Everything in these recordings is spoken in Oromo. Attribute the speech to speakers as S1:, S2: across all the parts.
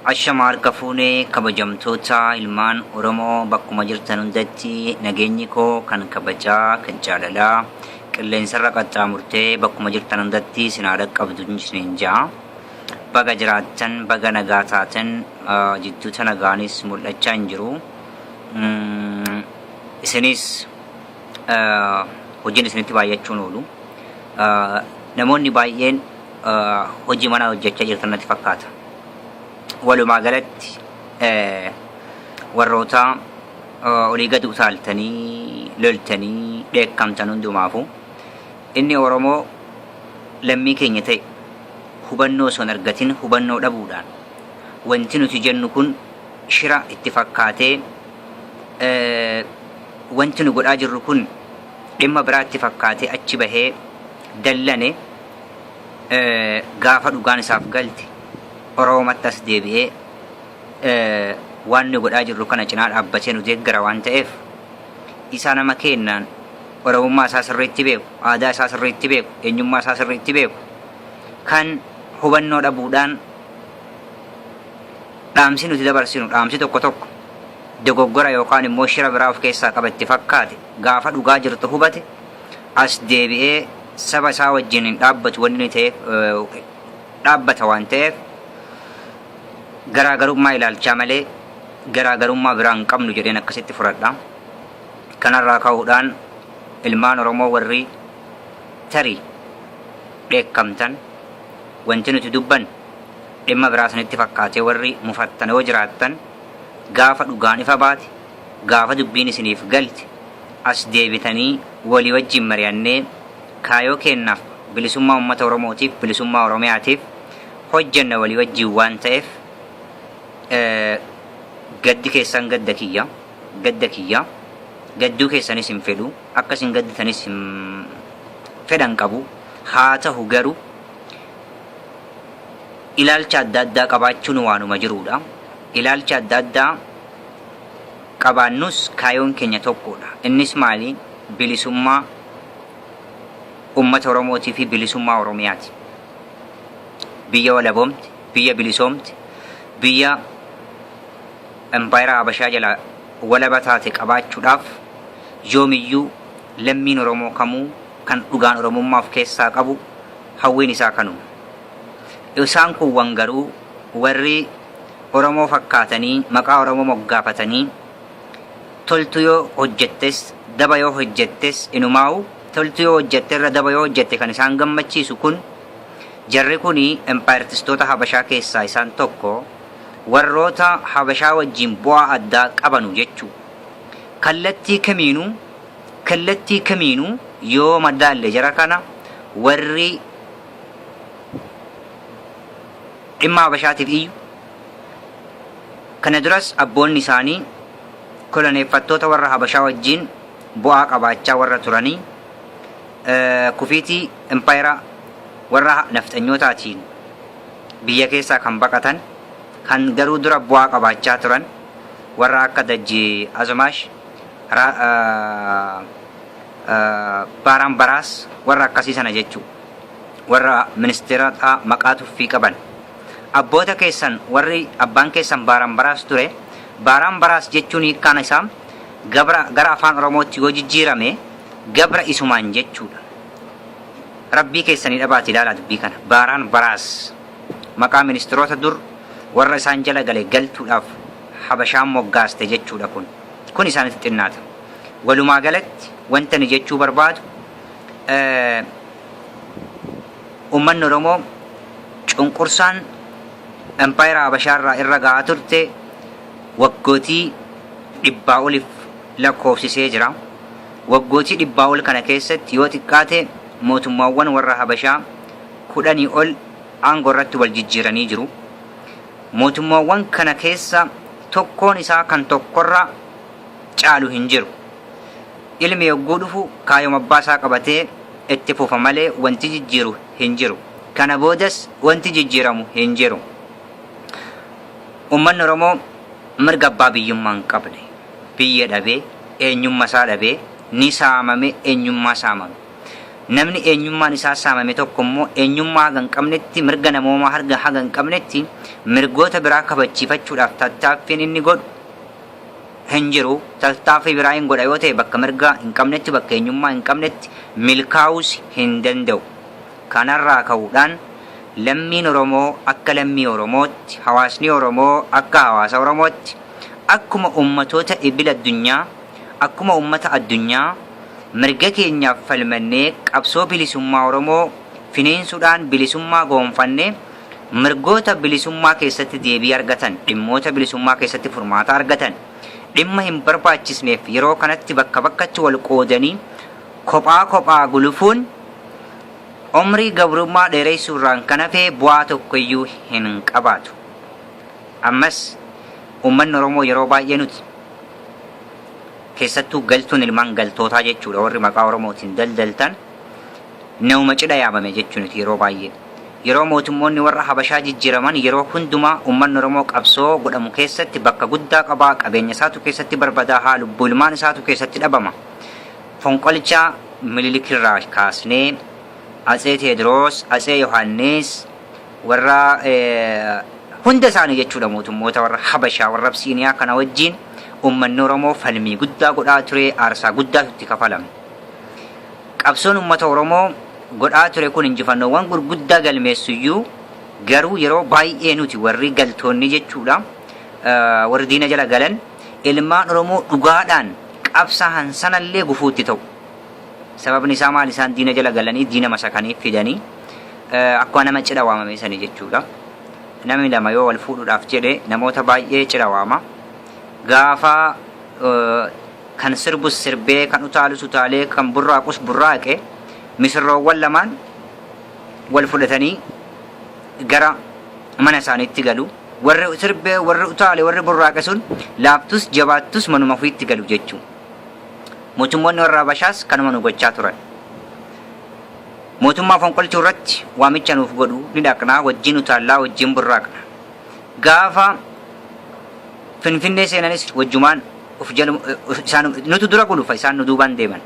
S1: Ashama harka fuune kabajamtoota ilmaan Oromoo bakkuma jirtan hundatti nageenyi koo kan kabajaa kan jaalalaa qilleensarra qaxxaamurtee bakkuma jirtan hundatti isin haa dhaqqabdu isiniin ja'a. Baga jiraattan baga nagaa taatan jidduu tana gaanis mul'achaa hin jiru. Isinis hojiin isinitti baay'achuun oolu. Namoonni baay'een hojii manaa hojjechaa jirtan natti fakkaata. Walumaa galatti warroota olii gad utaaltanii loltanii dheekkamtan hundumaafuu inni Oromoo lammii keenya ta'e hubannoo osoo hin argatin hubannoo dhabuudhaan wanti nuti jennu kun shira itti fakkaatee wanti nu godhaa jirru kun dhimma biraa itti fakkaatee achi bahee dallane gaafa dhugaan isaaf galte Oromomatti as deebi'ee waan nu godhaa jirru kana cinaa dhaabbatee nu deeggara waan ta'eef isaa nama keennaan Oromummaa isaa sirriitti beeku, aadaa isaa sirriitti beeku, eenyummaa isaa sirriitti beeku kan hubannoo dhabuudhaan dhaamsi nuti dabarsinu dhaamsi tokko tokko dogoggora yookaan immoo shira biraa of keessaa qaba itti fakkaate gaafa dhugaa jirtu hubate as deebi'ee saba isaa wajjin hin dhaabbatu wanni inni ta'eef dhaabbata waan ta'eef garaagarummaa ilaalchaa malee garaagarummaa biraa hin qabnu jedheen akkasitti fudhadha. Kanarraa ka'uudhaan ilmaan Oromoo warri tarii dheekkamtan wanti nuti dubbannu dhimma biraa isinitti fakkaatee warri mufattan yoo jiraattan gaafa dhugaan ifa baate gaafa dubbiin isiniif galte as deebitanii walii wajjin mari'annee kaayoo keennaaf bilisummaa ummata Oromootiif bilisummaa Oromiyaatiif hojjenna walii wajjin waan ta'eef gaddi keessan gadda kiyya gadda kiyya gadduu keessanis hin fedhu akka isin gadditanis hin fedhan qabu haa tahu garuu ilaalcha adda addaa qabaachuun waanuma jiruudha ilaalcha adda addaa qabaannus kaayoon keenya tokkoodha. Innis maali? Bilisummaa ummata Oromootii fi bilisummaa Oromiyaati. Biyya walaboomte, biyya bilisoomte, biyya empaayera Habashaa jalaa walaba taate qabaachuudhaaf yoomiyyuu lammiin Oromoo kamuu kan dhugaan Oromummaa of keessaa qabu hawwiin isaa kanuma. Isaan kuuwwan garuu warri Oromoo fakkaatanii maqaa Oromoo moggaafatanii toltuu yoo hojjettes daba yoo hojjettes inumaawu toltuu yoo hojjette irra daba yoo hojjette kan isaan gammachiisu kun jarri kun empaayertistoota Habashaa keessaa isaan tokko warroota Habashaa wajjin bu'aa addaa qabanu jechuu. Kallattii kamiinuu kallattii kamiinuu yoo madaalle jara kana warri dhimma Habashaatiif iyyu. Kana duras abboonni isaanii koloneeffattoota warra Habashaa wajjin bu'aa qabaachaa warra turanii kufiitii empayera warra nafxanyootaatiin biyya keessaa kan baqatan kan garuu dura bu'aa qabaachaa turan warra akka Dajji Azmaash, Baaraan Baraas warra akkasii sana jechuu. Warra ministeerota maqaa tuffii qaban. Abboota keessan warri abbaan keessan Baaraanbaraas ture, Baaraanbaraas jechuun hiikkaan isaa gabra gara afaan Oromootti yoo jijjiirame gabra isumaan jechuudha. Rabbii keessanii dhabaati ilaalaa dubbii kana. Baaraan Baraas maqaa ministeerota dur warra isaan jala gale galtuudhaaf Habashaan moggaaste jechuudha kun. Kun isaanitti xinnaata. Walumaa galatti wanta ani jechuu barbaadu Uummanni Oromoo cunqursaan Empaayera Habashaarraa irra gahaa turte waggootii dhibbaa oliif lakkoofsisee jira. Waggootii dhibbaa ol kana keessatti yoo xiqqaate mootummaawwan warra Habashaa kudhanii ol aangoo irratti wal jijjiiranii jiru. Mootummaawwan kana keessa tokkoon isaa kan tokkorra caalu hin jiru. Ilmi yogguu dhufu kaayoma abbaa isaa qabatee itti fufa malee wanti jijjiiru hin jiru. Kana boodas wanti jijjiiramu hin jiru. Uummanni Oromoo mirga abbaa biyyummaa hin qabne, biyya dhabee, eenyumma isaa dhabee, ni saamame, eenyummaa saamame. Namni eenyummaan isaa saamame tokko immoo eenyummaa haga hin qabnetti, mirga namoomaa harga haga hin qabnetti Mirgoota biraa kabachiifachuudhaaf tattaaffiin inni godhu hin jiru. Tattaaffii biraa hin godha yoo ta'e bakka mirga hin qabnetti, bakka eenyummaa hin qabnetti milkaa'uus hin danda'u. Kanarraa ka'uudhaan lammiin Oromoo akka lammii Oromootti, hawaasni Oromoo akka hawaasa Oromootti, akkuma ummatoota idil addunyaa, akkuma ummata addunyaa mirga keenyaaf falmannee qabsoo bilisummaa Oromoo finiinsuudhaan bilisummaa goonfanne, mirgoota bilisummaa keessatti deebii argatan, dhimmoota bilisummaa keessatti furmaata argatan, dhimma hin barbaachisneef yeroo kanatti bakka bakkatti wal qoodanii kophaa kophaa gulufuun umrii gabrummaa dheeressuurraan kan hafe bu'aa tokkoyyuu hin qabaatu. Ammas uummanni Oromoo yeroo baay'ee nuti keessattuu galtuun ilmaan galtootaa jechuudha warri maqaa Oromootiin daldaltan nama cidha yaamame jechuu nuti yeroo baay'ee. Yeroo mootummoonni warra Habashaa jijjiiraman yeroo hundumaa uummanni Oromoo qabsoo godhamu keessatti bakka guddaa qabaa, qabeenya isaatu keessatti barbadaahaa, lubbuu ilmaan isaatu keessatti dhabama. Fonqolcha Minilik irraa kaasnee Atsee Teediroos, Atsee Yohaannis, warra hunda isaanii jechuudha mootummoota warra Habashaa, warra Absiiniyaa kana wajjin uummanni Oromoo falmii guddaa godhaa ture, aarsaa guddaatu itti kafalame. Qabsoon uummata Oromoo godhaa ture kun injifannoowwan gurguddaa galmeessuyyuu garuu yeroo baay'ee nuti warri galtoonni jechuudha warri diina jala galan ilmaan Oromoo dhugaadhaan qabsaahan sanallee gufuutti ta'u. Sababni isaa maal isaan diina jala galanii diina masakanii fidanii akkuma nama cidha waamame sanii jechuudha. Namni lama yoo wal fuudhuudhaaf jedhe namoota baay'ee cidha waama. Gaafa kan sirbus sirbee, kan utaalus utaalee, kan burraaqus burraaqe misirroowwan lamaan wal fudhatanii gara mana isaaniitti galu. Warri sirbee, warri utaale, warri burraaqe sun laaftus jabaattus manuma ofiitti galu jechuudha. Mootummoonni warra Habashaas kanuma nu gochaa turan. Mootummaa fonqolchuu irratti waamicha nuuf godhu ni dhaqnaa, wajjin utaallaa, wajjin burraaqna. Gaafa Finfinnee seenanis wajjumaan of jaluma isaan nutu dura gulufa isaan nu duubaan deeman.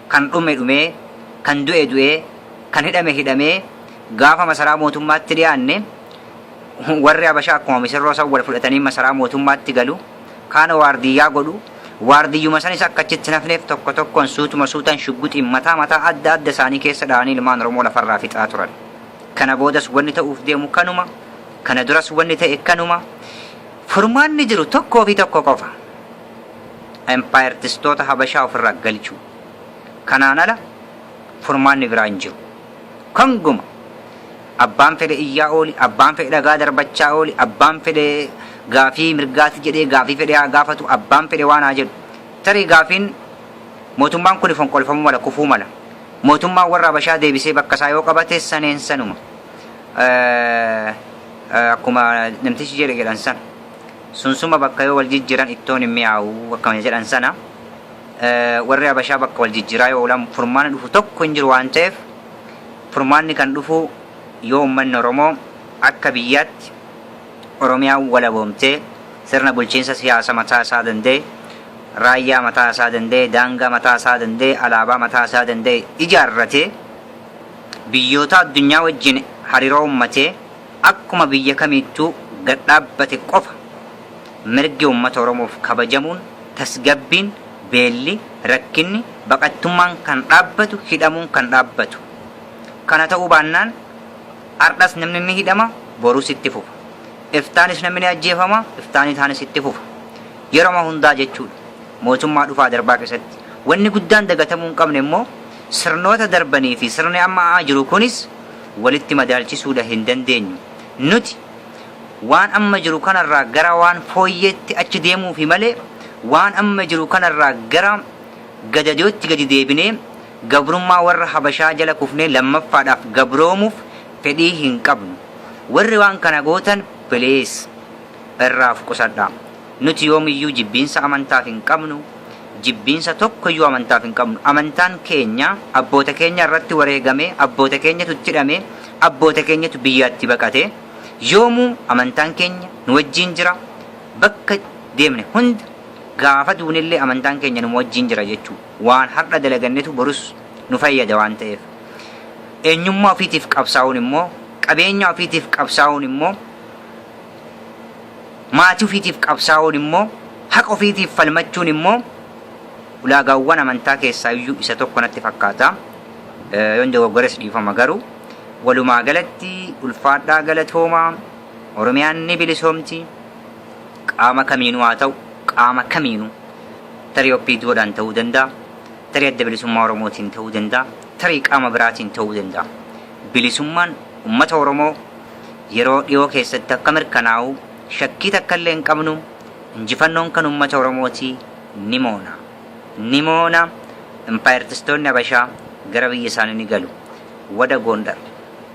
S1: Kan dhume dhumee, kan du'e du'ee, kan hidhame hidhamee gaafa masaraa mootummaatti dhiyaanne warri Habashaa akkuma misirroo san wal fudhatanii masaraa mootummaatti galu. Kaan waardiyyaa godhu. Waardiyyuma sanis akka achitti hin hafneef tokko tokkoon suutuma suutaan shugguxiin mataa mataa adda adda isaanii keessa dhahanii ilmaan Oromoo lafarraa fixaa turan. Kana boodas wanni ta'uuf deemu kanuma. Kana duras wanni ta'e kanuma. Furmaanni jiru tokkoo fi tokko qofa. Empaayertistoota Habashaa ofirraa galchuu. Kanaan ala furmaanni biraa hin jiru. Kanguma abbaan fedhe iyyaa ooli, abbaan fedhe dhagaa darbachaa ooli, abbaan fedhe gaafii mirgaati jedhee gaafii fedhe haa gaafatu, abbaan fedhe waan haa jedhu. Tarii gaafiin mootummaan kun fonqolfamuu mala, kufuu mala. Mootummaan warra Habashaa deebisee bakka isaa yoo qabate saneen sanuma. Akkuma namtichi jedhe jedhan sana. Sunsuma bakka yoo wal jijjiiran ittoon hin mi'aawu akkuma jedhan sana. Warri Habashaa bakka wal jijjiiraa yoo oolan furmaanni dhufu tokko hin jiru waan ta'eef furmaanni kan dhufu yoo uummanni Oromoo akka biyyaatti Oromiyaan walaboomtee sirna bulchiinsa siyaasa mataa isaa danda'e, raayyaa mataa isaa danda'e, daangaa mataa isaa danda'e, alaabaa mataa isaa danda'e ijaarratee biyyoota addunyaa wajjin hariiroo uummatee akkuma biyya kamiittuu gad dhaabbate qofa mirgi uummata Oromoof kabajamuun tasgabbiin, beelli, rakkinni, baqattummaan kan dhaabbatu, hidhamuun kan dhaabbatu. Kana ta'uu baannaan hardhas namni ni hidhama, borus itti fufa. Iftaanis namni ni ajjeefama, iftaanii taanis itti fufa. Yeroma hundaa jechuudha. Mootummaa dhufaa darbaa keessatti. Wanni guddaan dagatamuu hin qabne immoo sirnoota darbanii fi sirni amma jiru kunis walitti madaalchisuudha hin dandeenyu. Nuti waan amma jiru kanarraa gara waan fooyyeetti achi deemuufi malee waan amma jiru kanarraa gara gadadootti gadi deebinee gabrummaa warra Habashaa jala kufnee lammaffaadhaaf gabroomuuf fedhii hin qabnu. Warri waan kana gootan please irraa of qusadhaa. Nuti yoomiyyuu jibbiinsa amantaaf hin qabnu, jibbiinsa tokkoyyuu amantaaf hin qabnu. Amantaan keenya abboota keenya irratti wareegame, abboota keenyatu itti hidhame, abboota keenyatu biyyaatti baqate. Yoomuu amantaan keenya nu wajjin jira. Bakka deemne hunda gaafa duunellee amantaan keenya numa wajjin jira jechuudha. Waan har'a dalagannetu borus nu fayyada waan ta'eef. Eenyummaa ofiitiif qabsaa'uun immoo qabeenya ofiitiif qabsaa'uun immoo Maatii ofiitiif qabsaa'uun immoo, haqa ofiitiif falmachuun immoo ulaagaawwan amantaa keessaa iyyuu isa tokko natti fakkaata. Yoon dogoggores dhiifama garuu walumaa galatti ulfaadhaa galatoomaa Oromiyaan ni bilisoomti qaama kamiinuu haa ta'u qaama kamiinuu tarii OPDOdhaan ta'uu danda'a tarii Adda Bilisummaa Oromootiin ta'uu danda'a tarii qaama biraatiin ta'uu danda'a. Bilisummaan uummata Oromoo yeroo dhiyoo keessatti akka mirkanaa'u shakkii takka illee hin qabnu. Injifannoon kan uummata Oromooti ni moona. Ni moona. Impaayertistoonni Habashaa gara biyya isaanii ni galu. Wada Gondar.